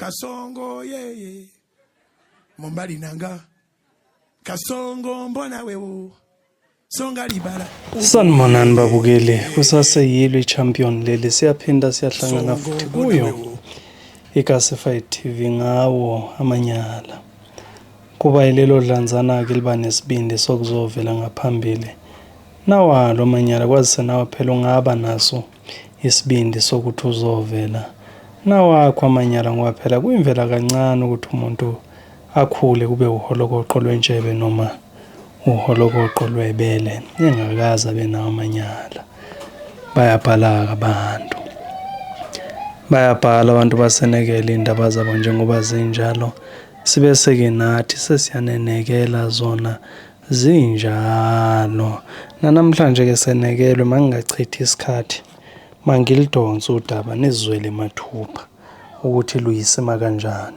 Kasongo yeye mobali na nga Kasongo mbona wewo songa libala. Sanibonani babukeli, kusaseyilo i-champion leli, siyaphinda siyahlangana futhi kuyo iKasified TV ngawo amanyala. Kuba yilelo dlanzana-ke liba nesibindi sokuzovela ngaphambili nawalo amanyala, kwazise nawe phela ungaba naso isibindi sokuthi uzovela nawakho amanyala ngoba phela kuyimvela kancane ukuthi umuntu akhule kube uholokoqo lwentshebe noma uholokoqo lwebele engakaze abe nawo amanyala. Bayabhala-ke abantu, bayabhala abantu basenekela iy'ndaba zabo njengoba zinjalo, sibe seke nathi sesiyanenekela zona zinjalo. Nanamhlanje-ke senekelwe, mangingachithi isikhathi, mangilidonse udaba nizizwele mathupha ukuthi luyisima kanjani.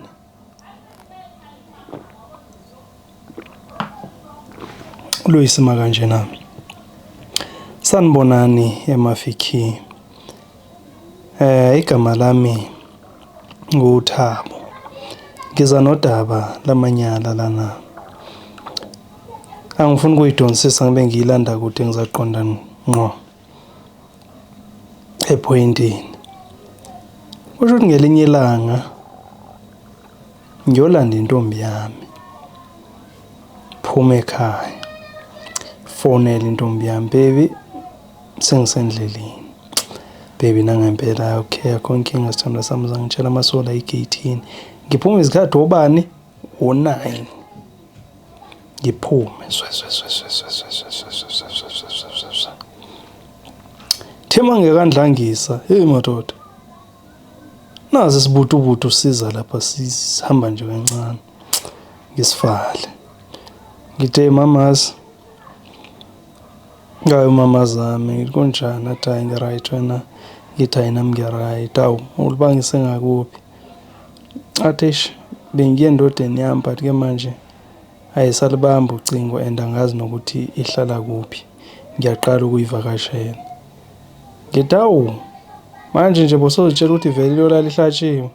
Luyisima kanjena. Sanibonani emafikhi. Igama lami nguThabo. Ngiza nodaba lamanyala lana. Angifuni ukuyidonsisa ngibe ngiyilanda kude ngizaqonda ngqo ephoyintini. Kusho ukuthi ngelinye ilanga ngiyolanda intombi yami. Phuma ekhaya. Fonela intombi yami, baby sengisendleleni. Baby nangempela okay akho nkinga sithandwa sami uzangitshela masola egeyithini. Ngiphume izikhathi obani? O-9. Ngiphume swe swe swe swe swe swe swe swe swe swe swe swe swe swe swe. Thema ngekandlangisa, hey madoda. Nazi isibutubutu siza lapha sihamba nje kancane. Ngisifale. Ngithe mamazi. Ngayo mamazami ngithi kunjani athi hayi ngi-right wena ngithi hayi nami ngi-right awu ulibangise ngakuphi athi eish bengiye endodeni yami but ke manje ayisalibambi ucingo and angazi nokuthi ihlala kuphi ngiyaqala ukuyivakashela ngithi awu manje nje bosozitshela ukuthi vele iyolala ihlatshiwe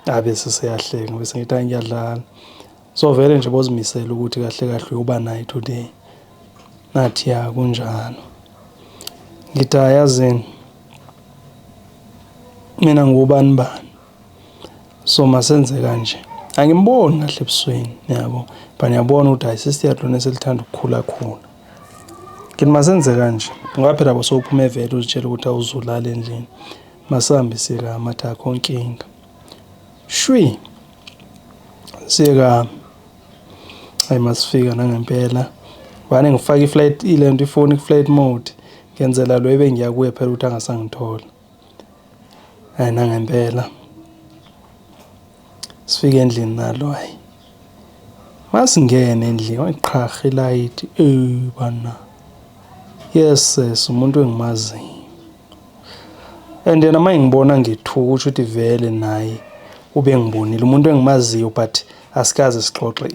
abe seseyahleka bese ngithi hayi ngiyadlala so vele nje bozimisela ukuthi kahle kahle uyoba naye today nathi ya kunjalo ngithi hayi yazini mina ngubani bani so masenze kanje angimboni kahle ebusweni yabo but ngiyabona ukuthi hayi sisiyadlona lona eselithanda ukukhula khula ngithi masenze kanje ngoba phela bosowuphuma evele uzitshela ukuthi awuzulala endlini masambe sikama athi akho nkinga shwi siyekama hayi masifika nangempela vane ngifake i-flight ilento ifoni ku-flight mode ngenzela lo ebengiya kuye phela ukuthi angasangithola hayi nangempela sifike endlini nalo hayi masingene endlini wayiqhaha ilayiti eh bana yes sis umuntu engimaziyo and yena uma ngibona ngethuka usho ukuthi vele naye ubengibonile umuntu engimaziyo but asikaze sixoxe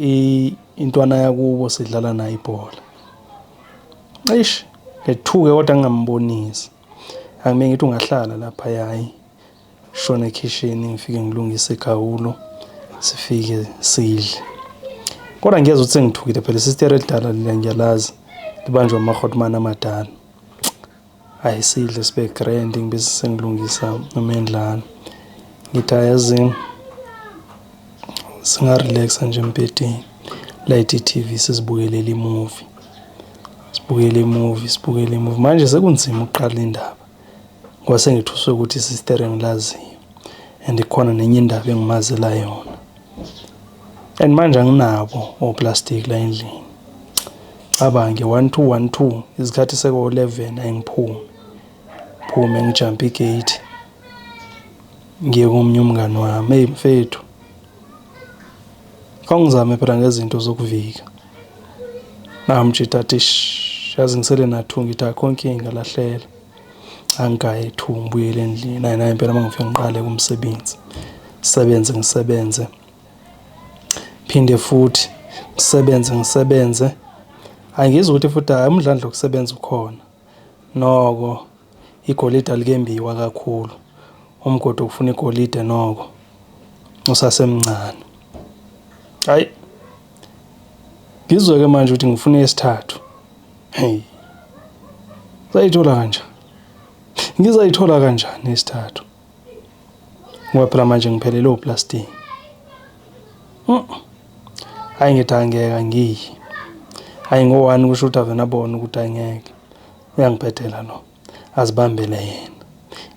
intwana yakubo sidlala naye ibhola eish ngethuke kodwa ngingambonisi angime ngithi ungahlala lapha yayi shona ekhishini ngifike ngilungise igawulo sifike sidle kodwa ngiyezwa ukuthi sengithukile phela isisteri elidala lila ngiyalazi libanjwa amahotman amadala Hayi sidle sibe grand ngibese sengilungisa umendlalo. Ngithi hhayi yazini singarelaxa nje embhedeni light i-T_V sizibukelele imuvi. Sibukele imuvi, sibukele imuvi. Manje sekunzima ukuqala indaba ngoba sengithuswe ukuthi isisteri engilaziyo and kukhona nenye indaba engimazela yona. And manje anginabo oplastiki la endlini. Cabange 1 2 1 2 izikhathi seko-11 ayingiphume. Phume ngijampe igate. Ngiye komunye umngani wami. Hey mfethu. Awungizame phela ngezinto zokuvika. Namjita athi yazi ngisele na-2 ngithi akho nkinga lahlela. Angigaye 2 ngibuyele endlini. Naye naye impela mangifika ngiqale kumsebenzi. Sebenze ngisebenze. Phinde futhi ngisebenze ngisebenze. Angizwa ukuthi futhi hhayi umdlandla wokusebenza ukhona. Noko igolide alikembiwa kakhulu. Umgodi wokufuna igolide noko. Usasemncane. Hayi. Ngizwe ke manje ukuthi ngifuna esithathu. Hey. Sayithola kanjani? Ngizayithola kanjani isithathu? Ngoba phela manje ngiphelele oplastiki. Hayi ngithi angeke angiyi. Hayi ngo-one kusho ukuthi ave nabona ukuthi angeke. Uyangibhedela lo. Azibambele yena.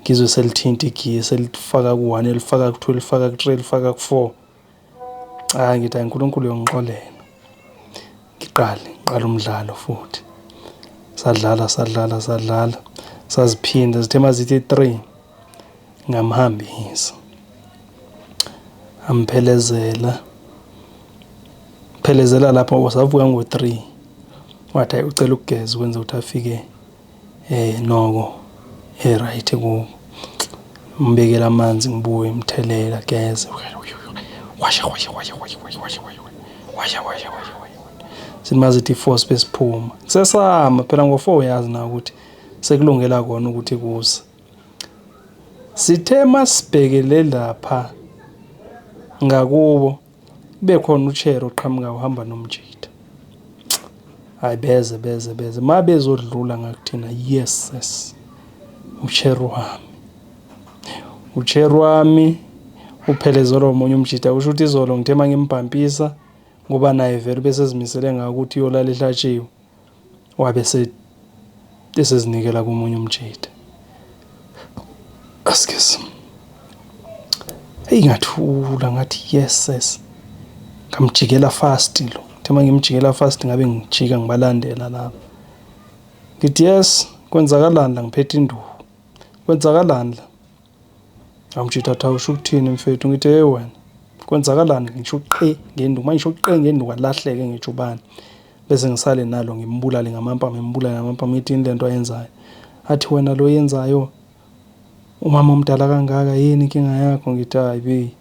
Ngizwe selithinta igiye selifaka ku-one, elifaka ku-two, elifaka ku-three, elifaka ku-four. Cha ngithi hayi uNkulunkulu uyongixolela. Ngiqale, ngiqale umdlalo futhi. Sadlala, sadlala, sadlala. Saziphinda zithe mazithi 3 ngamhambisa. Amphelezela. Phelezela lapho savuka ngo-3. Wathi hayi ucela ukugeza ukwenza ukuthi afike noko e-right kubo. Ngibekela amanzi ngibuye ngimthelela geze. Washa washa washa washa washa washa washa washa washa washa. Sithi mazithi 4 sibe siphuma. Kusesama phela ngo-4 uyazi na ukuthi sekulungela kona ukuthi kuse. Sithe masibhekele lapha ngakubo kube khona ucheri oqhamuka uhamba nomjita. Hayi beze beze beze ma bezodlula ngakuthina yes yes ucheri wami. Ucheri wami uphelezelwa omunye umjita kusho ukuthi izolo ngithe mangimbhampisa ngoba naye vele ubesezimisele ngako ukuthi uyolala ehlatshiwe wabe esezinikela komunye umjita. Askes. Eyi ngathula ngathi yes yes. Ngamjikela fast lo. Ngithe mangimjikela fast ngabe ngijika ngibalandela laba. Ngithi yes kwenzakalani la ngiphethe induku. Kwenzakalani la? Amjita athi awusho ukuthini mfethu ngithi hey wena kwenzakalani ngisho qe ngenduku manje ngisho qe ngenduku alahleke ngejubane bese ngisale nalo ngimbulale ngamampama ngimbulale ngamampama ngithi yini lento ayenzayo athi wena lo yenzayo umama omdala kangaka yini inkinga yakho ngithi hayi be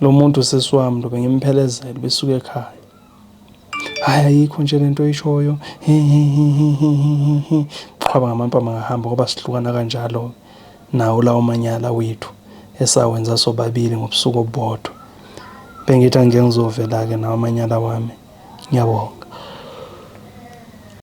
lo muntu sisi wami lo bengimphelezela besuka ekhaya hayi ayikho nje lento oyishoyo qhwaba ngamampama ngahamba ngoba sihlukana kanjalo nawo lawo manyala wethu esawenza sobabili ngobusuku obubodwa bengithi angike ngizovela-ke nawo amanyala wami ngiyabonga.